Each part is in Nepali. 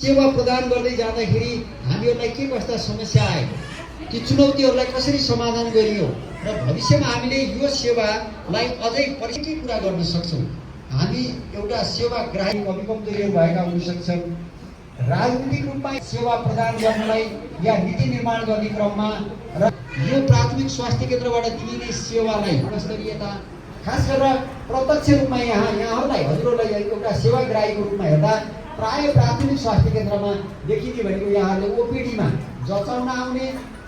सेवा प्रदान गर्दै जाँदाखेरि हामीहरूलाई के कस्ता समस्या आयो, ती चुनौतीहरूलाई कसरी समाधान गरियो र भविष्यमा हामीले यो सेवालाई अझै के कुरा गर्न सक्छौँ। हामी एउटा सेवाग्राही कमजोरीहरू भएका हुन सक्छन्। राजनीतिक रूपमा सेवा प्रदान गर्नलाई या नीति निर्माण गर्ने क्रममा र यो प्राथमिक स्वास्थ्य केन्द्रबाट दिइने सेवालाई गुणस्तरीयता, खास गरेर प्रत्यक्ष रूपमा यहाँहरूलाई हजुरहरूलाई एउटा सेवाग्राहीको रूपमा हेर्दा प्राय प्राथमिक स्वास्थ्य केन्द्रमा देखिने भनेको यहाँहरूले ओपिडीमा जचाउन आउने,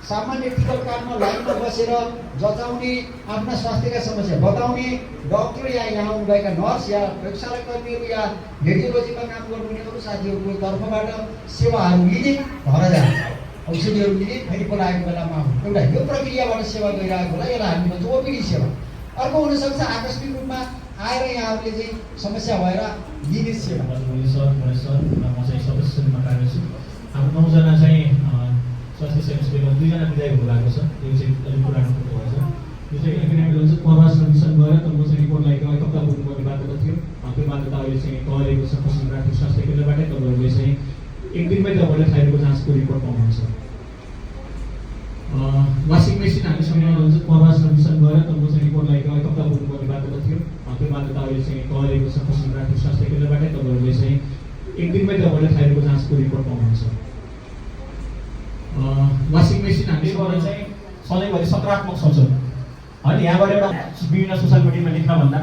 सामान्य टिकट काट्न लाइनमा बसेर जचाउने, आफ्ना स्वास्थ्यका समस्या बताउने डाक्टर या यहाँ आउनुभएका नर्स या प्रयोगशाला कर्मीहरू या रेडियोलोजीमा काम गर्नुहुने अरू साथीहरूको तर्फबाट सेवाहरू लिने, घर जाने, औषधिहरू लिने, फेरि बोलाएको बेलामा एउटा यो प्रक्रियाबाट सेवा गइरहेको होला, यसलाई हामी भन्छौँ ओपिडी सेवा। अर्को हुनसक्छ आकस्मिक रूपमा आएर यहाँहरूले चाहिँ समस्या भएर लिने सेवा। म चाहिँ सदस्यमा कार्य छु। हाम्रो 9 जना चाहिँ स्वास्थ्य सेवा 2 जना विधायक भएको छ। यो चाहिँ अलिक पुरानो फोटो भएछ। यो चाहिँ एकाडेमिक हुन्छ प्रवास मिसन गएर त म चाहिँ रिपोर्ट लागेको एक हप्ता पुग्नुपर्ने बाध्यता थियो। त्यो बाध्यता अहिले चाहिँ कलेको छ पश्चिम प्राथमिक स्वास्थ्य केन्द्रबाटै तपाईँहरूले चाहिँ एक दिनमै तपाईँले थाइरोइडको जाँचको रिपोर्ट पाउनुहुन्छ। वासिङ मेसिन हामीसँग हुन्छ प्रवास मिसन गएर त म चाहिँ रिपोर्ट लागेको एक हप्ता पुग्नुपर्ने बाध्यता थियो। त्यो बाध्यता अहिले चाहिँ कलेको छ पश्चिम प्राथमिक स्वास्थ्य केन्द्रबाटै तपाईँहरूले चाहिँ एक दिनमै तपाईँले थाइरोइडको जाँचको रिपोर्ट पाउनुहुन्छ। वासिङ मेसिन हामीबाट चाहिँ सधैँभरि सकारात्मक सोच्छौँ होइन। यहाँबाट एउटा विभिन्न सोसियल मिडियामा लेख्न भन्दा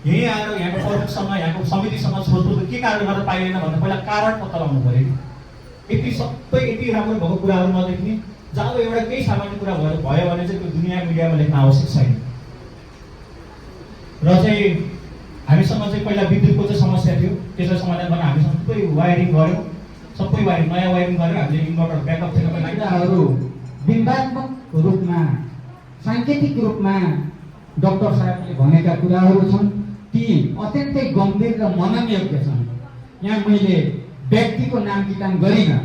यहीँ आएर यहाँको प्रमुखसँग यहाँको समितिसँग सोध्नु के कारणले गर्दा पाइएन भन्दा पहिला कारण पत्ता लगाउनु पऱ्यो। यति सबै यति राम्रो भएको कुराहरू नदेख्ने, जब एउटा केही सामान्य कुरा भयो भने चाहिँ त्यो दुनियाँ मिडियामा लेख्न आवश्यक छैन। र चाहिँ हामीसँग चाहिँ पहिला विद्युतको चाहिँ समस्या थियो, त्यसलाई समाधान गर्न हामीसँग थुप्रै वायरिङ गऱ्यौँ, सबै वायरिङ नयाँ वायरिङ गरेर हामीले इन्भर्टर ब्याकअप थिएन कुराहरू बिम्बात्मक रूपमा साङ्केतिक रूपमा डाक्टर साहबले भनेका कुराहरू छन्, ती अत्यन्तै गम्भीर र मननयोग्य छन्। यहाँ मैले व्यक्तिको नाम किटान गरिनँ।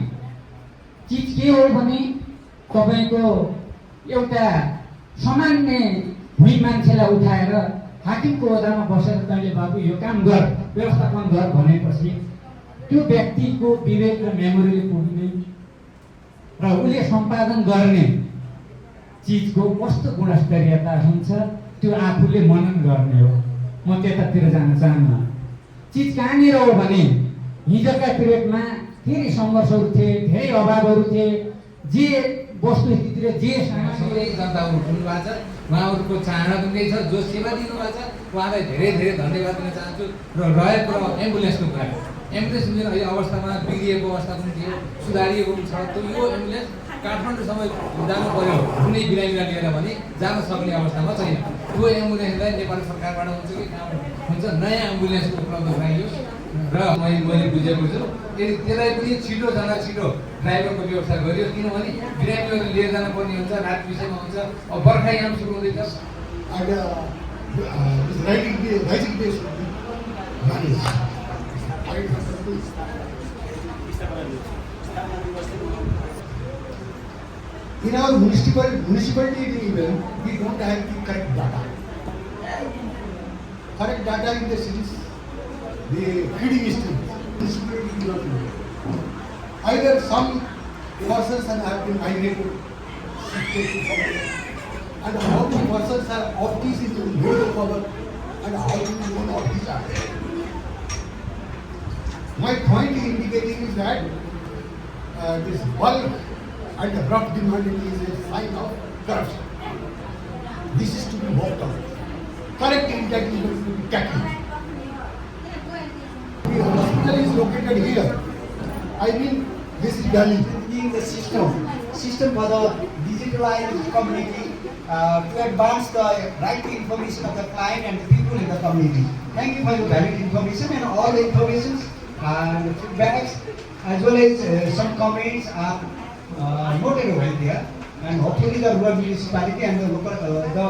चिज के हो भने तपाईँको एउटा सामान्य भुइँ मान्छेलाई उठाएर हाकिमको ओदामा बसेर तैँले बाबु यो काम गर, व्यवस्थापन गर भनेपछि त्यो व्यक्तिको विवेक र मेमोरीले पुग्ने र उसले सम्पादन गर्ने चिजको कस्तो गुणस्तरीयता हुन्छ त्यो आफूले मनन गर्ने हो। म त्यतातिर जान चाहन्न। चिज कहाँनिर हो भने हिजोका पिरियडमा धेरै सङ्घर्षहरू थिए, धेरै अभावहरू थिए, जे वस्तुस्थिति र जे सबै जनताहरू हुनुभएको छ, उहाँहरूको चाहना पनि त्यही छ। जो सेवा दिनुभएको छ उहाँलाई धेरै धेरै धन्यवाद दिन चाहन्छु। र रहेको एम्बुलेन्सको कुरा, एम्बुलेन्स जुन अहिले अवस्थामा बिग्रिएको अवस्था पनि थियो, सुधारिएको पनि छ। त्यो यो एम्बुलेन्स काठमाडौँसम्म जानु पर्यो कुनै बिरामीलाई लिएर भने जान सक्ने अवस्थामा छैन। त्यो एम्बुलेन्सलाई नेपाल सरकारबाट हुन्छ कि काम हुन्छ नयाँ एम्बुलेन्सको उपलब्ध गराइयो। र मैले बुझेको छु यदि त्यसलाई पनि छिटो जाँदा छिटो ड्राइभरको व्यवस्था गरियो, किनभने बिरामीहरू लिएर जानुपर्ने हुन्छ, रात विषयमा हुन्छ। अब बर्खायाम सुरु हुँदैछ। In our municipality even, we don't have the correct data. Correct data in the cities, the feeding system, municipality is not there. Either some persons have been migrated and how many persons are of these is very cover and how many one of these are there. My point is indicating is that this bulk and the rough demand is a sign of corruption. This is to be worked on. Correct intent is going to be tackled. The hospital is located here. I mean, this is Delhi. Being the system for the digitalized community to advance the right information of the client and the people in the community. Thank you for your valid information, and all the informations and feedbacks as well as some comments are noted over there, and hopefully the rural municipality and the local the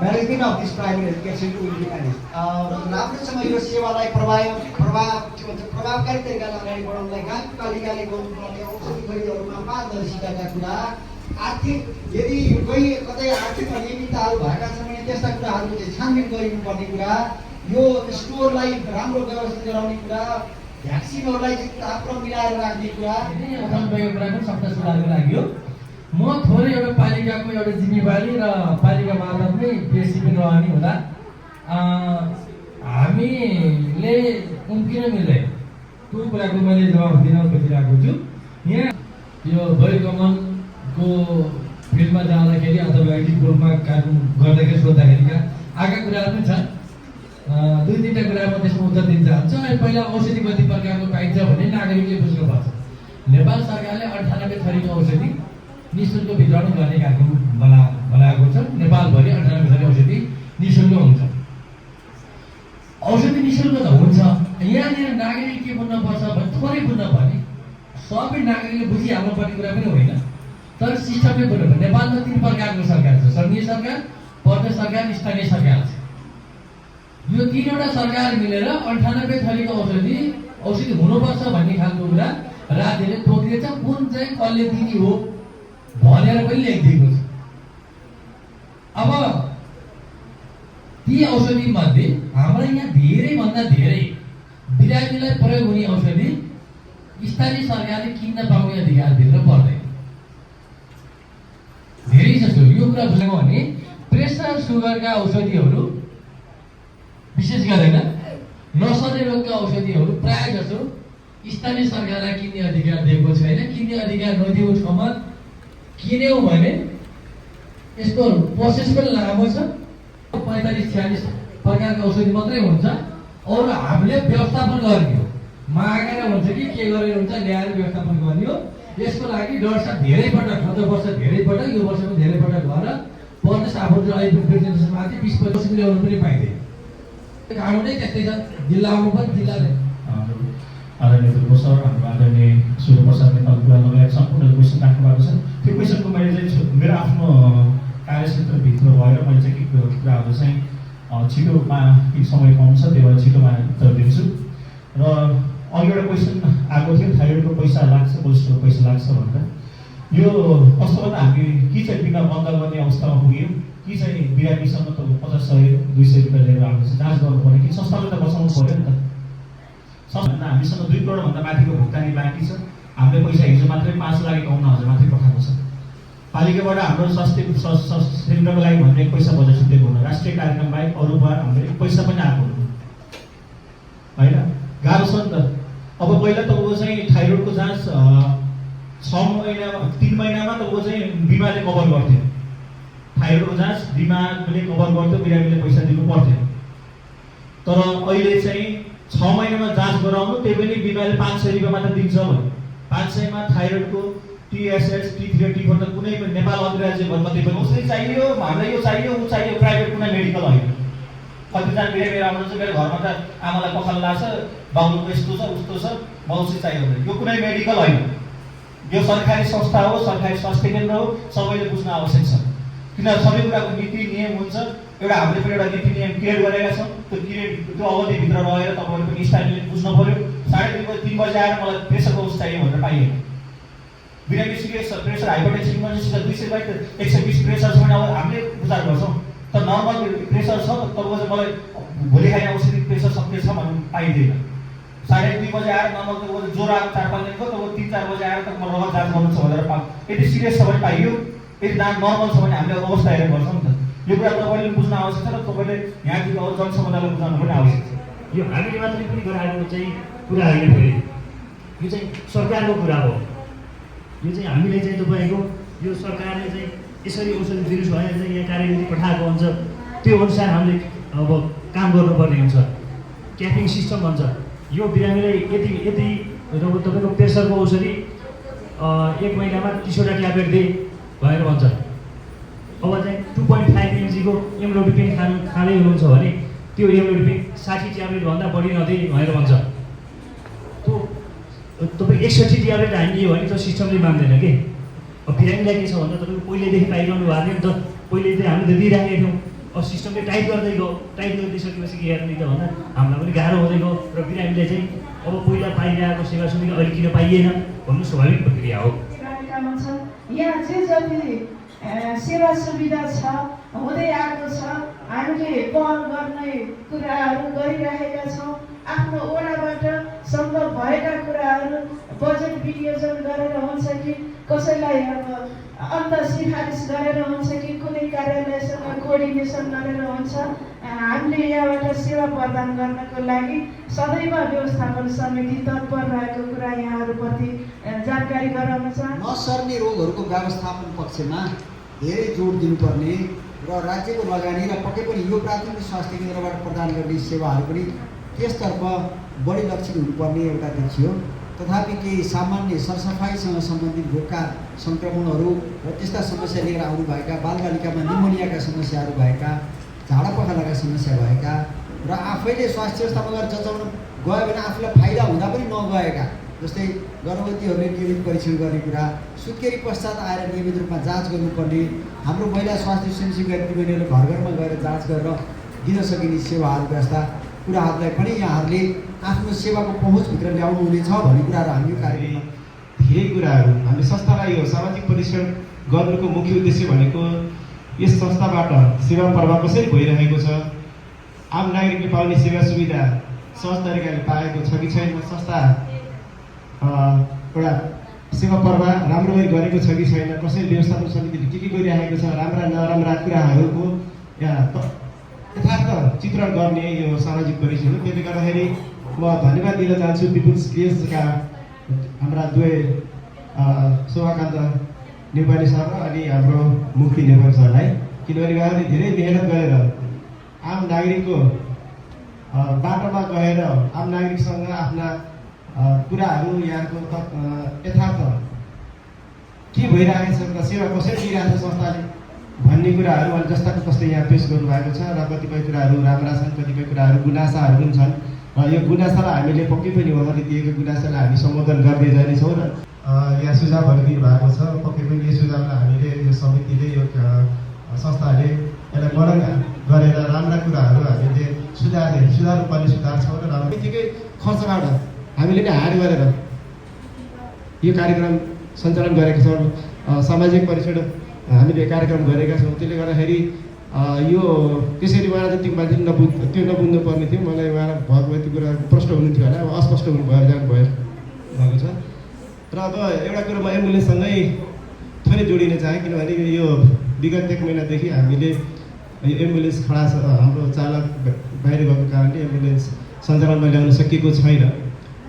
management of this private education will be managed. राम्रोसँग यो सेवालाई प्रभावकारी तरिकाले अगाडि बढाउनलाई गाउँपालिकाले गर्नुपर्ने औषधि खरिदहरूमा पारदर्शिताका कुरा, आर्थिक यदि कोही कतै आर्थिक अनियमितताहरू भएका छन् भने त्यस्ता कुराहरू चाहिँ छानबिन गरिनुपर्ने कुरा, यो स्टोरलाई राम्रो व्यवस्थित गराउने कुरा, भ्याक्सिनहरूलाई चाहिँ तापक्रम मिलाएर राख्ने कुरा तपाईँको कुरा पनि सबै सुधारको लागि हो। म थोरै एउटा पालिकाको एउटा जिम्मेवारी र पालिका मार्फत नै बेसी पनि रहने हुँदा हामीले किन मिल्दैन त्यो कुराको मैले जवाब दिन खोजिरहेको छु। यहाँ यो बहिर्गमनको फिल्डमा जाँदाखेरि अथवा एक्जिट रूपमा काम गर्दाखेरि सोद्धाखेरिका आएका कुराहरू पनि छन्। 2-3टा कुरा म त्यसमा उत्तर दिन चाहन्छु। अनि पहिला औषधि कति प्रकारको पाइन्छ भन्ने नागरिकले बुझ्नुपर्छ। नेपाल सरकारले 98 थरीको औषधि निःशुल्क वितरण गर्ने कार्यक्रम बनाएको छ। नेपालभरि 98 थरी औषधि निःशुल्क हुन्छ। औषधि निःशुल्क त हुन्छ, यहाँनिर नागरिक के बुझ्नुपर्छ भने थोरै बुझ्न पर्ने, सबै नागरिकले बुझिहाल्नु पर्ने कुरा पनि होइन, तर सिस्टमले बुझ्नु। नेपालमा 3 प्रकारको सरकार छ, सङ्घीय सरकार, प्रदेश सरकार, स्थानीय सरकार छ। यो 3वटा सरकार मिलेर 98 थरीको औषधि हुनुपर्छ भन्ने खालको कुरा राज्यले तोकिदिएछ। कुन चाहिँ कसले दिने हो भनेर पनि लेखिदिएको छ। अब ती औषधि मध्ये हाम्रो यहाँ धेरैभन्दा धेरै बिरामीलाई प्रयोग हुने औषधि स्थानीय सरकारले किन्न पाउने अधिकारभित्र पर्दैन। धेरै जसो यो कुरा बुझेको भने प्रेसर सुगरका औषधिहरू विशेष गरेर नसर्ने रोगका औषधिहरू प्राय जसो स्थानीय सरकारलाई किन्ने अधिकार दिएको छैन। किन्ने अधिकार नदिएको ठाउँमा किन्यौँ भने यसको प्रोसेस पनि लामो छ। 45-46 प्रकारको औषधि मात्रै हुन्छ। अरू हामीले व्यवस्थापन गर्ने हो, मागेर हुन्छ कि के गरेर हुन्छ, ल्याएर व्यवस्थापन गर्ने हो। यसको लागि डर साहब धेरैपटक, गत वर्ष धेरैपटक, यो वर्ष पनि धेरैपटक भएर प्रदेश आफूले अहिले प्रेजेन्टेसनमा चाहिँ 20-25 ल्याउनु पनि पाइँदैन। कानुनै त्यस्तै छ, जिल्लामा पनि जिल्लाले आदरणीय पूर्व सर, हाम्रो आदरणीय सूर्यप्रसाद नेपालको कुरा लगायत सम्पूर्ण क्वेसन राख्नु भएको छ। त्यो क्वेसनको मैले चाहिँ मेरो आफ्नो कार्यक्षेत्रभित्र भएर मैले चाहिँ के कुराहरू चाहिँ छिटोमा समय कम छ, त्यही भएर छिटोमा उत्तर दिन्छु। र अघि एउटा क्वेसन आएको थियो, थाइरोइडको पैसा लाग्छ, कोलेस्ट्रोलको पैसा लाग्छ भनेर। यो कस्तो भन्दा हामी कि चाहिँ बिना बन्द गर्ने अवस्थामा पुग्यौँ कि चाहिँ बिरामीसँग त 50-100-200 रुपियाँ लिएर आएको छ, जाँच गर्नु पर्ने कि संस्थाले त बचाउनु पऱ्यो नि त। सबभन्दा हामीसँग 2 करोडभन्दा माथिको भुक्तानी बाँकी छ। हामीले पैसा हिजो मात्रै 5,51,000 मात्रै पठाएको छ। पालिकाबाट हाम्रो स्वास्थ्य केन्द्रको लागि हामीले पैसा बजेट छुट्टिएको हुन, राष्ट्रिय कार्यक्रम बाहेक अरूबाट हामीले पैसा पनि आएको हुनु होइन। गाह्रो छ नि त। अब पहिला तपाईँको चाहिँ थाइरोइडको जाँच 3 महिनामा तपाईँको चाहिँ बिमाले कभर गर्थ्यो। थाइरोइडको जाँच बिमाले कभर गर्थ्यो, बिरामीले पैसा दिनु पर्थ्यो। तर अहिले चाहिँ 6 महिनामा जाँच गराउनु, त्यही पनि बिमाले 500 रुपियाँ मात्र दिन्छ भने 500 मा थाइरोइडको TSH, T3, T4 त कुनै पनि नेपाल अधिराज्य कतै पनि औषधि चाहियो, हामीलाई यो चाहियो, ऊ चाहियो, प्राइभेट कुनै मेडिकल होइन। कतिजना बिरामी आउनुहुन्छ, मेरो घरमा त आमालाई पखाला लाग्छ, बाउको यस्तो छ उस्तो छ, म औषधि चाहियो भने यो कुनै मेडिकल होइन। यो सरकारी संस्था हो, सरकारी स्वास्थ्य केन्द्र हो, सबैले बुझ्न आवश्यक छ। किनभने सबै कुराको नीति नियम हुन्छ। एउटा हामीले पनि एउटा नीति नियम क्रिएट गरेका छौँ। त्यो अवधिभित्र रहेर तपाईँहरू पनि स्टाइलले बुझ्नु पऱ्यो। 3:30 बजे आएर मलाई प्रेसरको औषधि चाहियो भनेर पाइएन। बिरामी सिरियस प्रेसर, हाइपरटेन्सन, इमर्जेन्सी छ, 200/120 प्रेसर छ भने अब हामीले विचार गर्छौँ। तर नर्मल प्रेसर छ, तपाईँको चाहिँ मलाई भोलि खाने औषधि प्रेसर सक्रिय छ भन्नु पाइँदैन। 2:30 बजे आएर नर्मल तपाईँको ज्वरो आएको 4-5 दिनको, तपाईँको 3-4 बजे आएर त मलाई रगत जाँच गर्नु छ भनेर यदि सिरियस छ भने पाइयो, यदि नर्मल छ भने हामीले अवस्था हेरेर गर्छौँ नि त। यो कुरा तपाईँले बुझ्न आवश्यक छ र तपाईँले यहाँदेखि अरू जनसमुदायलाई बुझाउनु पनि आवश्यक छ। यो हामीले मात्रै पनि गराएको चाहिँ कुरा होइन, फेरि यो चाहिँ सरकारको कुरा हो। यो चाहिँ हामीले चाहिँ तपाईँको यो सरकारले चाहिँ यसरी औषधि दिनुहोस् भनेर चाहिँ यहाँ कार्यविधि पठाएको हुन्छ, त्यो अनुसार हामीले अब काम गर्नुपर्ने हुन्छ। क्यापिङ सिस्टम भन्छ। यो बिरामीलाई यति तपाईँको प्रेसरको औषधि 1 महिनामा 30वटा ट्याब्लेट दे भनेर भन्छ। अब चाहिँ 2.5 mg को एम्लोडिपिन खाँदै हुनुहुन्छ भने त्यो एम्लोडिपिन 60 ट्याब्लेटभन्दा बढी नदिए भनेर भन्छ। त्यो तपाईँ 61 ट्याब्लेट हानिदियो भने त सिस्टमले मान्दैन कि। अब बिरामीलाई के छ भन्दा तपाईँको पहिल्यैदेखि पाइरहनु भएको थियो नि त, पहिले चाहिँ हामीले त दिइराखेको थियौँ। अब सिस्टमले टाइट गर्दै गयो, टाइट गरिदिइसकेपछि के हेर्ने त भन्दा हामीलाई पनि गाह्रो हुँदै गयो र बिरामीले चाहिँ अब पहिला पाइरहेको सेवा सुविधा अहिले किन पाइएन भन्नु स्वाभाविक प्रक्रिया हो। यहाँ चाहिँ जति सेवा सुविधा छ, हुँदै आएको छ, हामीले पहल गर्ने कुराहरू गरिरहेका छौँ। आफ्नो वडाबाट सम्भव भएका कुराहरू बजेट विनियोजन गरेर हुन्छ कि कसैलाई अब अन्त सिफारिस गरेर हुन्छ कि कुनै कार्यालयसँग कोअर्डिनेसन गरेर हुन्छ। हामीले यहाँबाट सेवा प्रदान गर्नको लागि सदैव व्यवस्थापन समिति तत्पर रहेको कुरा यहाँहरूप्रति जानकारी गराउन चाहन्छु। नसर्ने रोगहरूको व्यवस्थापन पक्षमा धेरै जोड दिनुपर्ने र राज्यको लगानी र पक्कै पनि यो प्राथमिक स्वास्थ्य केन्द्रबाट प्रदान गर्ने सेवाहरू पनि त्यसतर्फ बढी लक्षित हुनुपर्ने एउटा देखियो। तथापि केही सामान्य सरसफाइसँग सम्बन्धित रोगका सङ्क्रमणहरू र त्यस्ता समस्या लिएर आउनुभएका बालबालिकामा निमोनियाका समस्याहरू भएका, झाडा पखालाका समस्या भएका र आफैले स्वास्थ्य व्यवस्थामा गएर जचाउन गयो भने आफूलाई फाइदा हुँदा पनि नगएका, जस्तै गर्भवतीहरूले नियमित परीक्षण गर्ने कुरा, सुत्केरी पश्चात आएर नियमित रूपमा जाँच गर्नुपर्ने, हाम्रो महिला स्वास्थ्य स्वयंसेवी दिदीबहिनीहरूले घर घरमा गएर जाँच गरेर दिन सकिने सेवाहरू जस्ता कुराहरूलाई पनि यहाँहरूले आफ्नो सेवाको पहुँचभित्र ल्याउनु हुनेछ भन्ने कुराहरू हामी यो कार्यक्रममा धेरै कुराहरू हामीले संस्थालाई यो सामाजिक परीक्षण गर्नुको मुख्य उद्देश्य भनेको यस संस्थाबाट सेवा प्रवाह कसरी भइरहेको छ, आम नागरिकले पाउने सेवा सुविधा सहज तरिकाले पाएको छ कि छैन, संस्था एउटा सेवा प्रवाह राम्रो गरी गरेको छ कि छैन, कसरी व्यवस्थापन समितिले के गरिरहेको छ, राम्रा नराम्रा कुराहरूको यथार्थ चित्रण गर्ने यो सामाजिक परीक्षण हो। त्यसले गर्दाखेरि म धन्यवाद दिन चाहन्छु पिपुल्स केसका हाम्रा दुवै शोभाकान्त नेपाली सर र अनि हाम्रो मुक्ति नेपाली सरलाई, किनभने उहाँहरूले धेरै मेहनत गरेर आम नागरिकको बाटोमा गएर आम नागरिकसँग आफ्ना कुराहरू यहाँको यथार्थ के भइरहेको छ, सेवा कसरी दिइरहेको छ संस्थाले भन्ने कुराहरू अहिले जस्ताको तस्तै यहाँ पेस गर्नुभएको छ। र कतिपय कुराहरू राम्रा छन्, कतिपय कुराहरू गुनासाहरू पनि छन् र यो गुनासालाई हामीले पक्कै पनि उहाँले दिएको गुनासालाई हामी सम्बोधन गर्दै जानेछौँ र यहाँ सुझावहरू दिनुभएको छ। पक्कै पनि यो सुझावलाई हामीले यो समितिले यो संस्थाले यसलाई मनन गरेर राम्रा कुराहरू हामीले सुधार्नुपर्ने सुधार छौँ र समितिकै खर्चबाट हामीले नै हायर गरेर यो कार्यक्रम सञ्चालन गरेका छौँ। सामाजिक परीक्षण हामीले कार्यक्रम गरेका छौँ। त्यसले गर्दाखेरि यो त्यसरी उहाँ जति मान्छे त्यो नबुझ्नु पर्ने थियो। मलाई उहाँ भएको यति कुरा प्रष्ट हुनुहुन्थ्यो होला, अब अस्पष्ट हुनु भएर जानु भएको छ। र अब एउटा कुरो म एम्बुलेन्ससँगै थोरै जोडिन चाहेँ, किनभने यो विगत 1 महिनादेखि हामीले यो एम्बुलेन्स खडा छ, हाम्रो चालक बाहिर गएको कारणले एम्बुलेन्स सञ्चालनमा ल्याउन सकिएको छैन।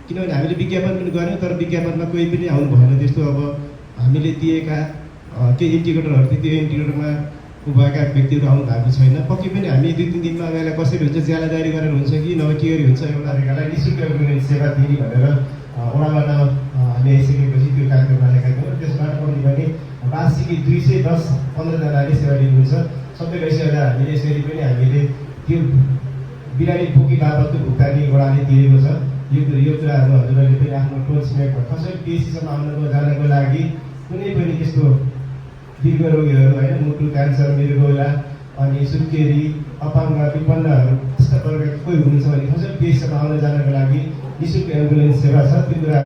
किनभने हामीले विज्ञापन पनि गऱ्यौँ तर विज्ञापनमा कोही पनि आउनु भएन। त्यस्तो अब हामीले दिएका केही इन्डिकेटरहरू थियो, त्यो इन्डिकेटरमा भएका व्यक्तिहरू आउनु भएको छैन। पक्कै पनि हामी 2-3 दिनमा यसलाई कसरी हुन्छ, ज्यालादारी गरेर हुन्छ कि नभए के गरी हुन्छ, एउटा तरिकालाई निःशुल्क एम्बुलेन्स सेवा दिने भनेर वडाबाट हामी आइसकेपछि त्यो कार्यक्रम राखेका थियौँ। त्यसबाट पनि भने वार्षिकी 210-15 जनाले सेवा दिनुहुन्छ। सबै गइसकेर हामीले यसरी पनि हामीले त्यो बिरामी बोकी बाबतको भुक्तानी वडाले दिएको छ। यो कुराहरू हजुरहरूले पनि आफ्नो टोल छिमेकमा कसरी पिएचसीसम्म आउनको जानको लागि कुनै पनि त्यस्तो दीर्घ रोगीहरू होइन, मुटु क्यान्सर, मृगौला अनि सुत्केरी, अपाङ्ग, विपन्नहरू त्यस्ता प्रकारका कोही हुनुहुन्छ भने कसरी पिएचसीसम्म आउन जानको लागि निःशुल्क एम्बुलेन्स सेवा छ। त्यो कुरा